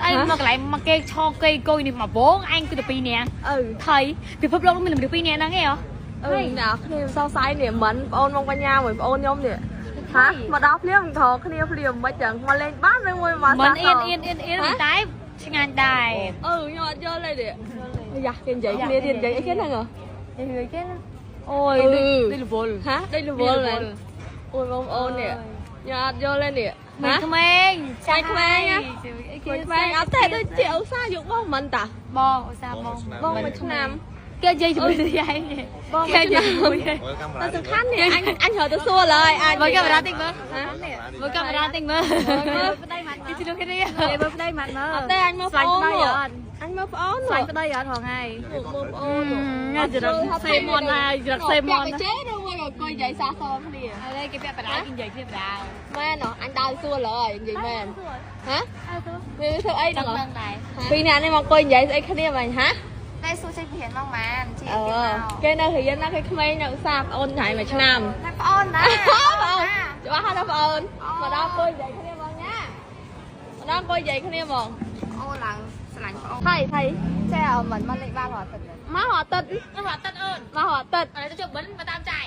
ហេតុអីមកកន្លែងមកគេឆោគេអង្គុយនេះមកវងឯងគឺតែពីរនាក់ អឺ ថៃពិភពលោកមានមនុស្សពីរនាក់ហ្នឹងឯងហ៎ អឺអ្នកគ្នាសង្ស័យនេះមិនបងអូនមកបញ្ញាមួយបងអូនខ្ញុំនេះហាមកដល់ភ្លាមមិនថគ្នាភ្លាមមិនចឹងមកលេងបានឬមួយមក មិនអៀនអៀនអៀនអៀនតែឆ្ងាញ់ដែរ អឺខ្ញុំអត់យល់ទេនេះយ៉ាគេនិយាយគ្នាទៀតនិយាយអីគេហ្នឹងហ៎ និយាយគេអូយដូចរវល់ ហាដូចរវល់មែនអូយបងប្អូននេះខ្ញុំអត់យល់ទេនេះ ហាក្មេង ចាក្មេងក្មេងអត់ទេដូចជាឧស្សាហ៍យកបងមិនតា បងឧស្សាហ៍បង បងមួយឆ្នាំ គេនិយាយជាមួយឯង បងគេនិយាយជាមួយតែសំខាន់នេះអញរត់ទៅសួរឡើយអញ មើលកាមេរ៉ាតិចមើលមើលកាមេរ៉ាតិចមើល ប្តីម៉ាត់ គេជឿគ្នា មើលប្តីម៉ាត់មើល អត់ទេអញមើលប្អូនអញមើលប្អូន ស្លាញ់ប្តីអត់ហងៃ មើលប្អូន ចរិតសេមន់ហើយចរិតសេមន់ ចេះឬមួយក៏អង្គុយនិយាយសាសគ្នា ហើយគេពាក់បដាគេនិយាយគ្នាបដា មែនអញដើរសួរឡើយនិយាយមែនហ៎វាធ្វើអីហ្នឹងពីរនាក់នេះមកអង្គុយនិយាយស្អីគ្នាមែនហ៎ តែសួរចេញពីរៀនមកម៉ានជាគេមក គេនៅរៀនណាគេក្មេងនៅឧស្សាហ៍ប្អូនថ្ងៃមួយឆ្នាំ តែប្អូនណា ប្អូនច្បាស់ហើយណាប្អូនមកដល់អង្គុយនិយាយគ្នាហ្មងណាមកដល់អង្គុយនិយាយគ្នាហ្មង អូឡើងស្រឡាញ់ប្អូន ថៃថៃ ចេះមិនមកលេខបានរាល់ទឹក មករាល់ទឹក មករាល់ទឹកអូន មករាល់ទឹក អត់ទៅជប់បិណ្ឌមកតាមចាយ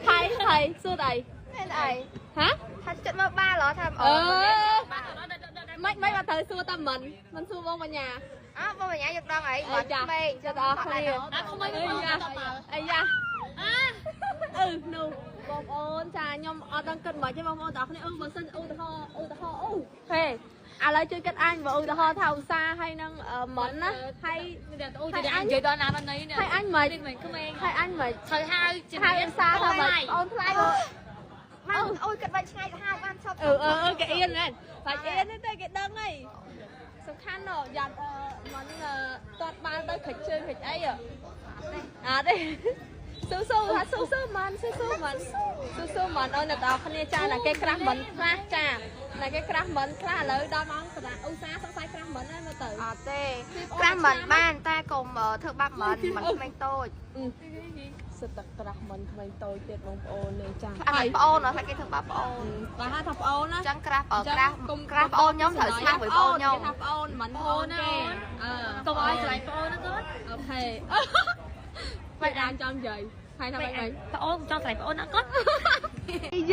ថៃថៃសួរអី មានអី ហ៎ ថាចិត្តមកបាល់ហ៎ថាអូ មិនមិនមកត្រូវសួរតែមិនមិនសួរបងបញ្ញា អើបងបញ្ញាយកដល់អីបងក្មេង ចិត្តអស់គ្នា អត់ក្មេង អីយ៉ាអឺនោះបងប្អូនចាខ្ញុំអត់ដឹងគិតមិនទេបងប្អូនទាំងអស់គ្នាអឺបើសិនឧទាហរណ៍ឧទាហរណ៍អូហេឥឡូវជួយគិតអញបើឧទាហរណ៍ថាឧស្សាហ៍ហើយនឹងមិនណាហើយ អូនិយាយដល់ណាដល់ណីនេះ ហើយអញមិន ក្មេង ហើយអញមិន ត្រូវហៅជា ហៅឧស្សាហ៍ថាមិនអូនថ្លៃ មកអូយគិតបាច់ឆ្ងាយទៅហៅបានឈប់ អឺអឺគេអៀនមែនបាច់អៀនទេគេដឹងហើយសំខាន់ណយ៉ាត់មិនទាត់បាល់ទៅខិចជើងខិចអីអត់ទេស៊ូស៊ូថាស៊ូស៊ូមិនស៊ូស៊ូមិនស៊ូស៊ូមិនអូនអ្នកទាំងគ្នាចាណាគេក្រាស់មិនខ្លះចាណាគេក្រាស់មិនខ្លះឥឡូវដល់ម៉ោងសម្រាប់ឧស្សាហ៍សង្ស័យក្រាស់មិនហើយមើលទៅ អត់ទេក្រាស់មិនបានតែកុំធ្វើបាបមិនមិនក្មេងតូច សិតតែក្រាស់មិនក្មេងតូចទៀតបងប្អូននេះចា អត់ប្អូនអត់គេធ្វើបាបប្អូន បើថាប្អូនណា ចឹងក្រាស់ក្រាស់ក្រាស់ប្អូនខ្ញុំត្រូវស្មាស់មួយប្អូនខ្ញុំ គេថាប្អូនមិនប្អូនគេអឺ កុំឲ្យស្រឡាញ់ប្អូនណាកូន អូខេបែរដានចង់និយាយហើយថាម៉េចវិញ ប្អូនចង់ស្រឡាញ់ប្អូនណាកូន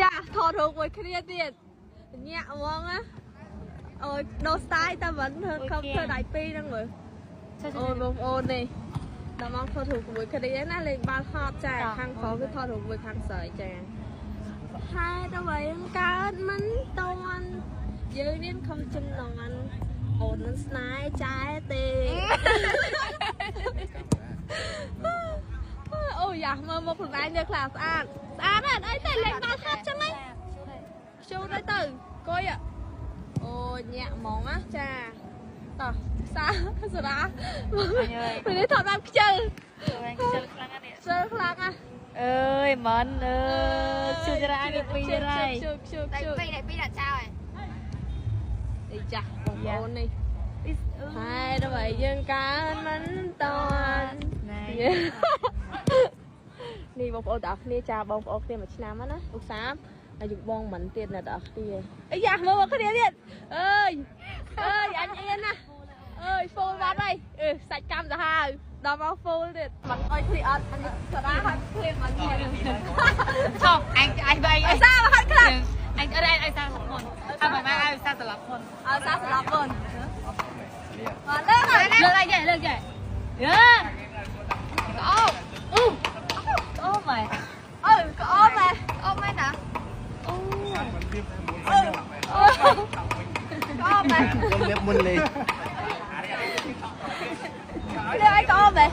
យ៉ាថតរូបមួយគ្នាទៀតញាក់ហ្មងណាអូយដូរ style តែមិនធ្វើខំធ្វើដៃពីរហ្នឹងមើលអូនបងប្អូននេះដល់មកថតរូបមួយគ្នាណាលេងបាល់ហត់ចាខាងប្រុសគឺថតរូបមួយខាងស្រីចាហេតុអ្វីកើតមិនតន់យើងរៀនខំចំណន់អូនមិនស្នេហ៍ចែទេអូយ៉ាមើលមកខ្លួនឯងនេះខ្លះស្អាតស្អាតអត់អីទេលេងបាល់ហត់ចឹងហ៎ខ្ជូតទៅទៅអង្គុយអូញាក់ហ្មងណាចាតោះសាសារាពេលនេះថតបានខ្ជិល ខ្ជិលខ្លាំងណាស់នេះ ខ្ជិលខ្លាំងណាស់ អើយមិនអើយខ្ជិលច្រើននេះពីរហើយ ខ្ជិលខ្ជិល តែពីរនេះពីរដាក់ចោលហើយ អីចាស់បងប្អូននេះហើយដល់ឲ្យយើងកើនមិនតន់នេះបងប្អូនទាំងអស់គ្នាចាបងប្អូនគ្នាមួយឆ្នាំណាឧស្សាហ៍អាយុបងមិនទៀតអ្នកទាំងអស់គ្នាអីយ៉ាមើលមកគ្នាទៀតអើយអើយអញអៀនណាអើយហ្វូលបាត់ហើយអឺសាច់កម្មសាហាវដល់មកហ្វូលទៀតមិនអុយឃ្លីអត់សារាហាត់ឃ្លីមិនទៀត ឈប់អញអញបែង អីសាហាត់ខ្លាំង អញអត់អញសាហាត់មុនអត់មកឲ្យសាស្លាប់មុន ឲ្យសាស្លាប់មុនមកលើក លើកអីចេះលើកចេះយេ អូ អូអូម៉ែ អឺក្អូម៉ែ អូមែនណា អូក្អូម៉ែ ខ្ញុំលាបមុនលេង លេងអីក្អូម៉ែ